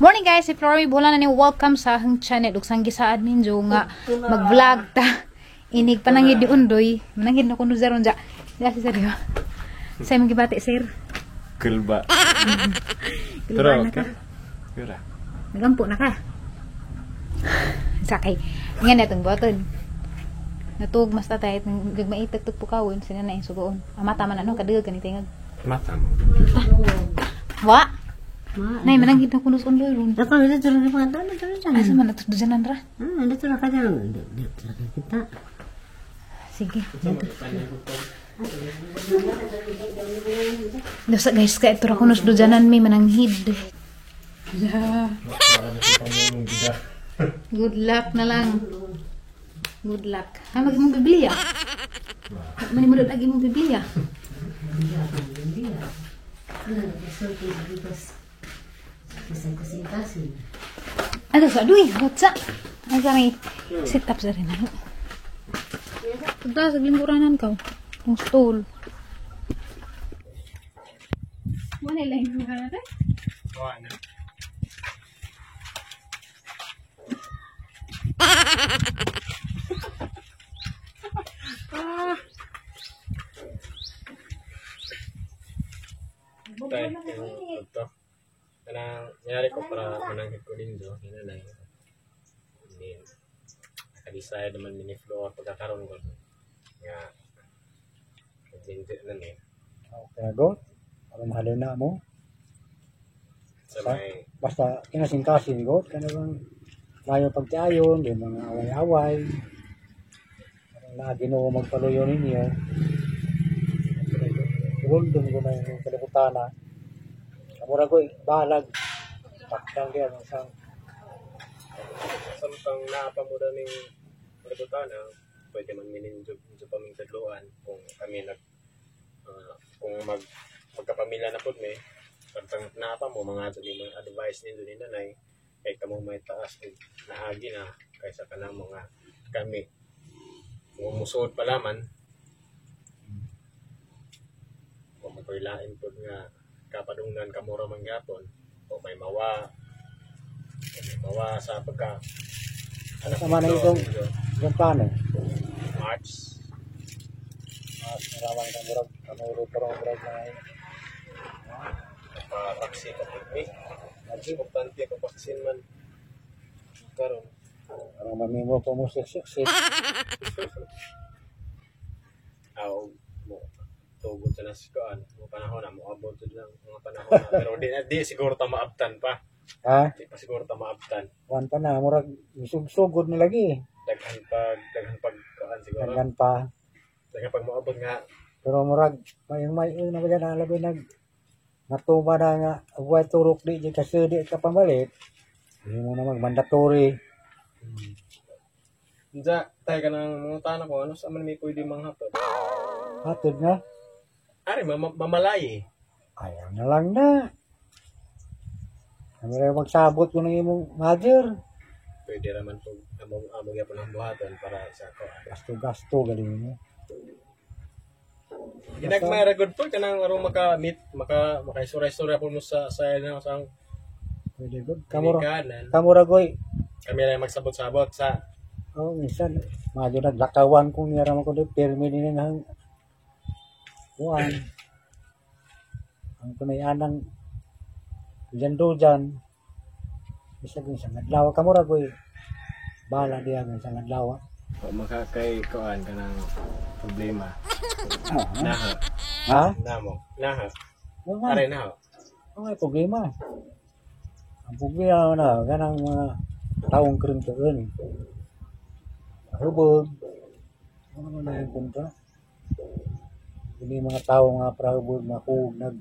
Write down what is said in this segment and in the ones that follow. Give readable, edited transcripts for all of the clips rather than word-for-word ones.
Morning guys, si Flory Bola na ni, welcome sa akong channel. Ug sang gisaad ninyo nga mag-vlog ta. Inig panangid ni Undoy, manangid na kuno zaron ja. Ya si sir. Sa imong gibati, sir. Kulba. Pero na ka. Pero. Nagampo na ka. Sakay. Nga na itong button. Natug mas tatay gagmaitag tug pukawon sina na yung sugoon. Amata man ano kadugag kani tingag. Mata mo. Wa. Nay, mananghid na kuno sa Undoy ron. Ako, dito lang pa ito, dito lang. Asa man ato dujanan ra? Ah, dito lang ka dyan. Dito lang kita. Sige. Dosa guys, kay ito ra kuno sa dujanan may mananghid. Yeah. Good luck na lang. Good luck. Ha, mag mong Biblia. Mani mo lagi mong Biblia. Ano sa duy? What's up? Asa may sit up sa rin. Punta sa lingkuranan ka. Yung stool. Wala lang yung natin. Wala na. Tay, ito. Kanang nangyari ko para mananghid ko ninyo, yun na lang. Hindi, naka-decide naman ni Flo pagkakaroon ko. Nga, naglinti na ni. Okay na go. Para mahalin na mo. Sa may, Basta kinasingkasin go. Kanang layo pagtiayon, di mga away-away. Parang lagi no magpaluyo ninyo. Rundon ko na yung kalibutan na. Kamura ko, balag. Takdang diyan ang isang samtang naapamuda ning kalibutan na, pwede man mininjo pa ming tadluan kung kami nag kung magkapamilya na pud mi, samtang naapa mo mga ato ni mga advice nindo ni nanay kay kamo may taas og naagi na kaysa kanang mga kami kung musod pa laman kung magkailain pud nga kapadungnan kamura man gyapon o may mawa o may mawa sa pagka anak Sama na nito, itong- medyo yung plano. March. Mas maramang kamura, kamura parang murag na Pa-vaccine ka pud mi. Importante ka vaccine man karon. Parang mamimo po mo siksik. Aw mo tugod sa nasikuan mga panahon na moabot jud lang mga panahon na pero di siguro ta maabtan pa. Ha? Di pa siguro ta maabtan. Kuan pa na, murag sugsugod na lagi. Daghan pag kuan siguro. Daghan pa. Daghan pag moabot nga. Pero murag may na ba dyan, labi nag natuma na nga buhay turok di di kasi di ka pamalit. Hindi mo na mag-mandatory. Unsa tay ka nang mga ko ano sa man may pwede manghatod? Hatod na. Ari mamalay. Ayaw na lang na. Ano rin magsabot ko ng imong mother. Pwede raman pag among amo gyapon ang buhaton para sa kuan. Gasto-gasto galing mo. Ginagmay ra gud po kanang aron maka meet maka makaistorya-istorya po mo sa na sa Pwede good. Kamura, ginikanan. kamura goy. Kami lang magsabot-sabot sa Oh, minsan, medyo naglakawan kung nira mo ko di pirmi din ang kuan. Ang kunay anang diyan do dyan. Bisag isang adlaw kamura goy. Bala diya ang isang adlaw. O makakay kuan kanang problema. Ah, Naha. ha? Namo. Naha. Mga, Are naha. mga problema. Ang problema na ganang mga taong krintoon. Hubog. Ano na yung punto? Hindi mga tao nga prahubog makuog nag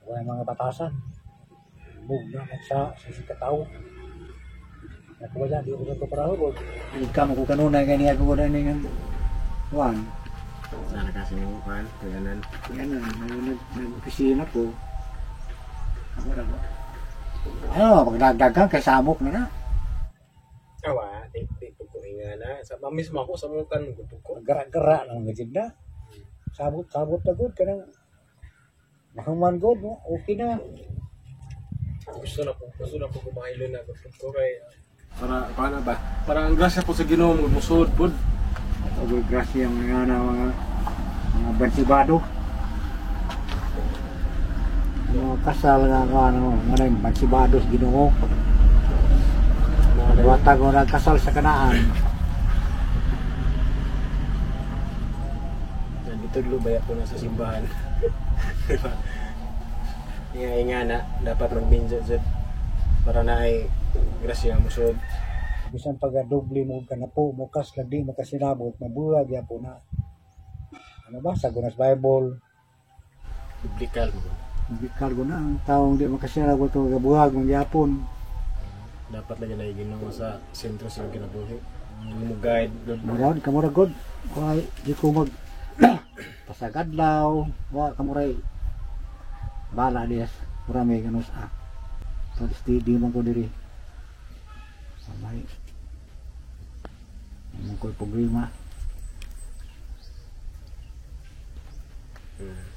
wala mga batasan. Hubog na magsa sa si katao. Nakuwala di ko sa prahubog. Hindi ka mo kanunay kay niya ko na ning kuan. Sana kasi mo kuan kaganan. Yan na nag nag-opisina ko. Ako ra ba? Ano, pagdagdagan kay samok na na. Awa, di di po ko inga na. Sa mismo ako sa mukan gud ko. Gara-gara lang gid na. Sabot-sabot na gud kanang mahuman gud no? Okay na. Gusto na po kumahilo na gusto ko kay para paano ba? Para ang grasya po sa Ginoo mo musuod pod. Og grasya mga na mga mga bansibado. Mga kasal nga nga ano, nga na bansibado sa Ginoo. Watag ko nagkasal sa kanaan. Nandito baya po na sa simbahan. Diba? Nga nga na dapat magminjo jud para na ay grasya musuod. Bisan pag doble mo ka na po, mukas lang di makasinabot, mabuhag yan po na. Ano ba, sa Gunas Bible, Biblikal mo. kargo na ang taong di makasinabot o gabuhag mong yapon. Dapat lang ay Ginoo sa sentro sa kinabuhi. Mo guide gud. Murad, kamura god. Kaya di ko mag pasagadlaw, wa kamuray. Bala dias, mura may ganus ah. Tapos di man ko diri. Amay. Mo ko problema.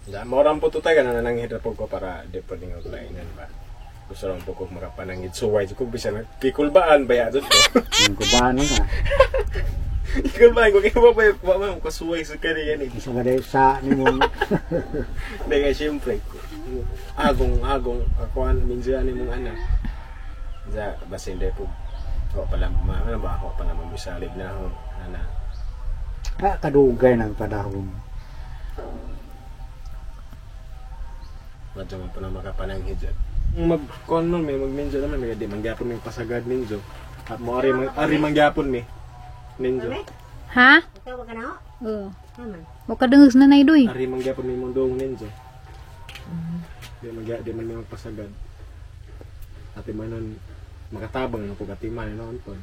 Da mo ram po to tayo na nanghirap po ko para di po ning lainan ba. Gusto lang po ko makapanangid suway ko bisan kikulbaan ba ya jud ko. Yung kubano na. Kikulbaan ko kay wa ba wa man ko suway sa kani yan eh. Isa ka dahil sa nimong Hindi kay siyempre agong agong akuan minsan ani mong anak. Za basin di po ako pala ma ano ba ako pala mamisalig na ako ana. ah, kadugay ng panahon. Madyo man po na makapananghid jud. Mag kon man may magminjo naman may di man gyapon may pasagad minjo. At mo ari man ari man gyapon mi. Ninjo. Ha? Ikaw ba ka na ho? Oo. Naman. Wa ka dungog sa nanay doy. Ari man gyapon mi mundong ninjo. Di man may magpasagad. Ati manon makatabang na po katiman noon po.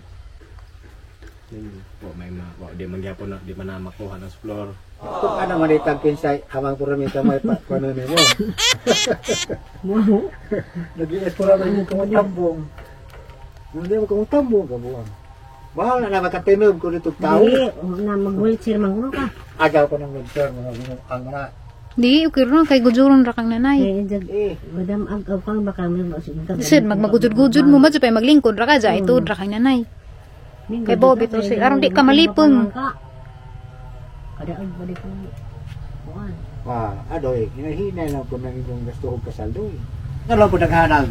Ninjo. Wa may ma wa di man gyapon na di man na makuha ng floor. Kung ano man itang kinsay, amang puro mi kamay pa kuno nimo. Nag-iis puro mi kumutambong. Hindi mo kumutambong kabuang. Bahala na makatinog ko dito tao. Dili, huwag na mag-wheelchair man kuno ka. Agaw ko ng wheelchair mga binuang na. Di okay ron kay gujuron ra kang nanay. Eh, jag, Eh, madam, ag ag kang baka may Sid magmagujud-gujud mo madyo pa maglingkod ra ka ja ituod ra kang nanay. Kay Bobby to si aron di ka malipong. Kada ag balik ko. Kuan. wa, adoy, hinahinay lang po ng inyong gusto kong kasal doy. Ano lang po naghanang?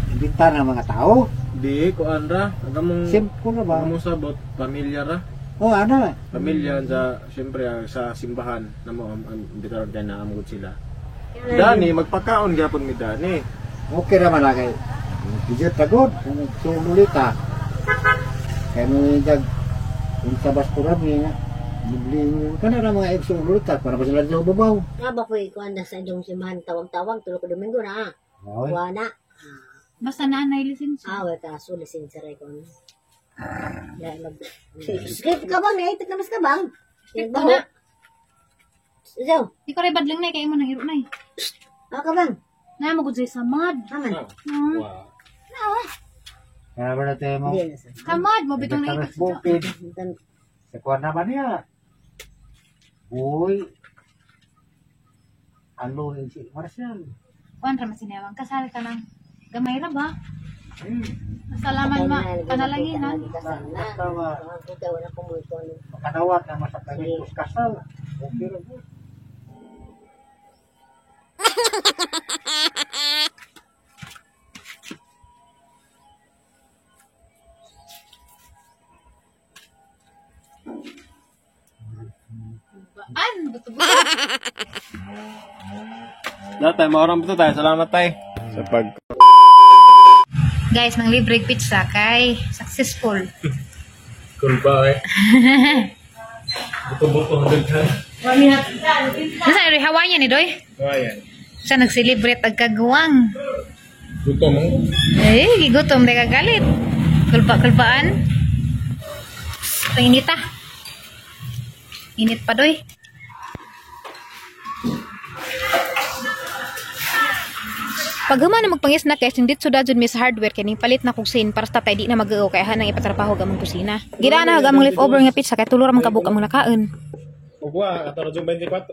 Imbitar ng mga tao. Di kuan ra agamong Simple na ba? agamong sabot pamilya ra. Oh, ano? Pamilya sa siyempre ang sa simbahan na mo ang bitaron kay naamgod sila. Dani magpakaon gyapon mi dani. Okay naman na kay. Bijot tagod, kung sululita. Kaya mo jag, kung sa basura mi, bibli kana na mga igsululita para pa sila sa babaw. Nga ba ko ikuan na sa inyong simbahan tawag-tawag tulo ka Domingo na. Oy, Wa na. Basta nanay lisensya. Ah, wa ka sulisin sa rekon. Ya mag. Skip ka bang? Naipit na mas ka bang? Skip ko na. Izaw, Di ko ray badlang nay kay imo nang iro nay. ah ka bang? Na magud sa samad. Aman. Hmm. Wow. kaya ba na tayo mo? Hindi na sa. Samad mo bitong Taras naipit. bukid. Sa kuwan naman niya. Uy. Alo, si Marcel. Kuan ra man sinewang kasal ka nang gamay ra ba? Eh, Salaman ma panalangin ha. Kasal na. basta ma, Ikaw na kumulto. makanawat na masakit kasal. Okay ra po. An buto-buto. Lahat tayo, maoram po tayo. Salamat tayo. Sa pag Guys, nang libre pizza kay successful. Kulba eh. Buto-buto ang daghan. Nasa eri Hawaiian ni Doy? Ayan. Siya nag-celebrate ang kagawang. Gutom mo? Eh, gigutom na kagalit. Kulpa-kulpaan. Painita. Init pa, Doy. Paghuman na magpangis na kay sindit suda jud mi sa hardware kay ning palit na kog sin para sa tatay di na mag-o kay hanang ipatrabaho gamong kusina. Gira na among leftover nga pizza kay tulo ra man kabuk among nakaon. Ugwa, kataro yung 24.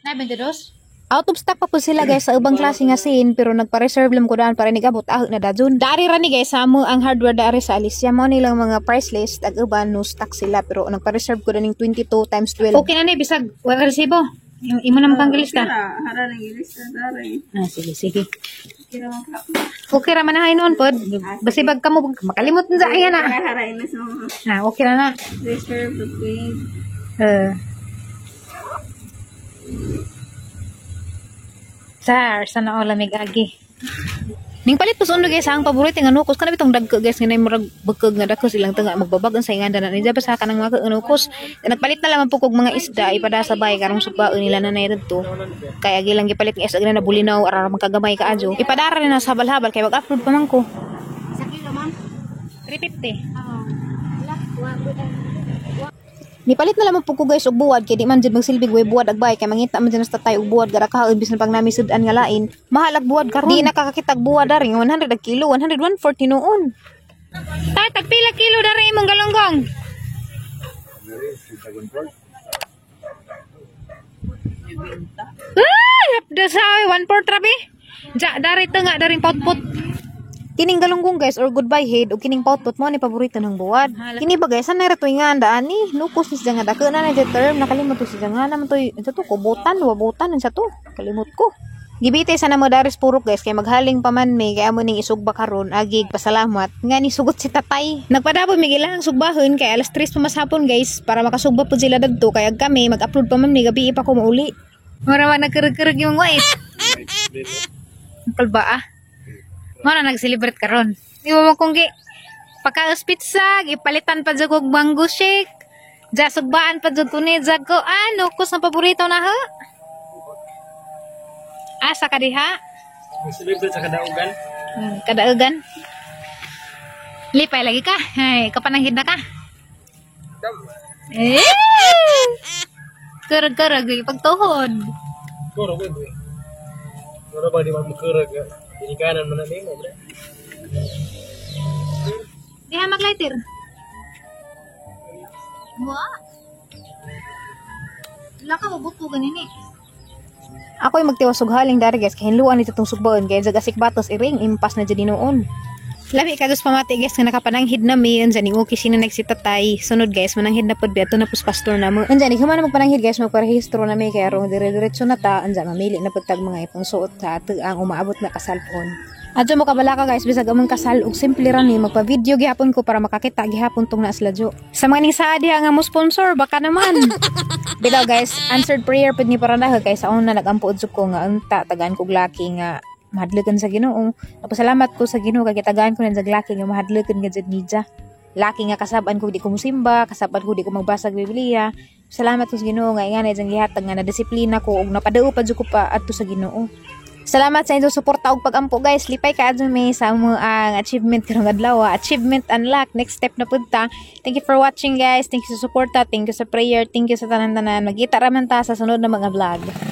Na 22? Out of stock pa po sila, guys, sa ubang klase nga sin, pero nagpa-reserve lang ko daan para nigabot ah na dadun. Dari ra ni, guys, sa amo ang hardware dari sa Alicia mo nilang mga price list ag uban no stock sila, pero nagpa-reserve ko ning 22 times 12. Okay na ni bisag wala resibo. Imo na makang lista. Hara nang ilista dari. Ah, sige sige. Kira man ka. Okay ra man na noon pod. Basibag kamo makalimot na sa ayan na. Hara inas mo. Ah, okay na na. Reserve okay. Eh. Sar, sana all lamig agi. Ning palit po sa uno, guys, ang paborito nga nukos kana bitong dagko, guys, nga nay murag bukog nga dagko silang tunga magbabag ang sa inganda na niya basta kanang mga nukos. Nagpalit na lamang po kog mga isda ipada sa bay karong subaon nila na nay didto. Kay agi lang gipalit nga isda na bulinaw ara magkagamay kaadyo. Ipadara na sa habal-habal kay mag-upload pa man ko. Sa kilo, ma'am? 350. Oo. Wala, wa. Nipalit na lamang po ko, guys, og buwad kay di man jud magsilbig way buwad agbay kay mangita man jud sa tatay og buwad gara kaon bisan pag nami sud-an nga lain. Mahal ag buwad karon. Di nakakakitag buwad dari nga 100 ag kilo, 101.40 noon. Tay, tag pila kilo dari imong galunggong? Ay, hapda sa 1.4 trabe. Ja, dari nga daring potpot. Kining galunggong, guys, or goodbye head o kining potpot mo ni paborito ng buwad. Kini ba, guys, sa ra nga andaan ni nukos ni siya nga dako na na term nakalimot ko siya nga naman toy sa to kubutan wabutan sa to kalimot ko. Gibite sana mo daris purok, guys, kay maghaling pa man may kay amo ning isugba karon agig pasalamat nga ni sugot si tatay. Nagpadabo mi ilahang sugbahon kay alas 3 pa masapon, guys, para makasugba pud sila dadto kay ag kami mag-upload pa man ni gabi pa ko mauli. Mura man nagkurug-kurug yung wife. Kalba ah. Mo na nag-celebrate karon. Di mo kung gi pagkaos pizza, gipalitan pa jud og mango shake. Ja sugbaan pa jud ko ni jag ko ano kus na paborito na ha. Asa ka diha? Celebrate sa kadaugan. Kadaugan. Lipay lagi ka. Ay, kapananghid na ka. Eh! Karag-karag pagtuhod. Kuro ko eh. Kuro ba di magmukurag nga. Dinikanan man na nimo, bre. Diha maglighter. Wa. Laka mabuto ganini. Ako'y magtiwas og haling dari, guys, kay hinluan nito tong sugbaon kay sa gasik batos iring impas na dyan noon. Labi ka dos pamati, guys, nga nakapananghid na mi unsa ni okay sino nagsitatay. Sunod, guys, mananghid na pud biadto na pus pastor na mo. Unsa ni human na magpananghid, guys, magparehistro na mi kay arong dire-diretso na ta unsa mamili na pud tag mga ipang suot sa ato ang umaabot na kasalpon. Adyo mo kabala ka, guys, bisag among kasal og simple ra ni magpa-video gihapon ko para makakita gihapon tong naa sila jo. Sa mga ning saad diha nga mo sponsor baka naman. Bilaw, guys, answered prayer pud ni para na kay sa una nagampo udso ko nga unta tagaan kog laki nga mahadlokan sa Ginoo. Nagpasalamat ko sa Ginoo kay gitagaan ko nang laki nga mahadlokan nga jud niya. Laki nga kasab-an ko di ko musimba, kasab-an ko di ko magbasa og Biblia. Salamat ko sa Ginoo nga ingana jang gihatag nga na disiplina ko ug napadao pa jud ko pa adto sa Ginoo. Salamat sa inyong suporta ug pagampo, guys. Lipay ka adto mi sa amo ang achievement karong adlaw. Achievement unlock. Next step na pud ta. Thank you for watching, guys. Thank you sa suporta. Thank you sa prayer. Thank you sa tanan-tanan. Magkita ra man ta sa sunod na mga vlog.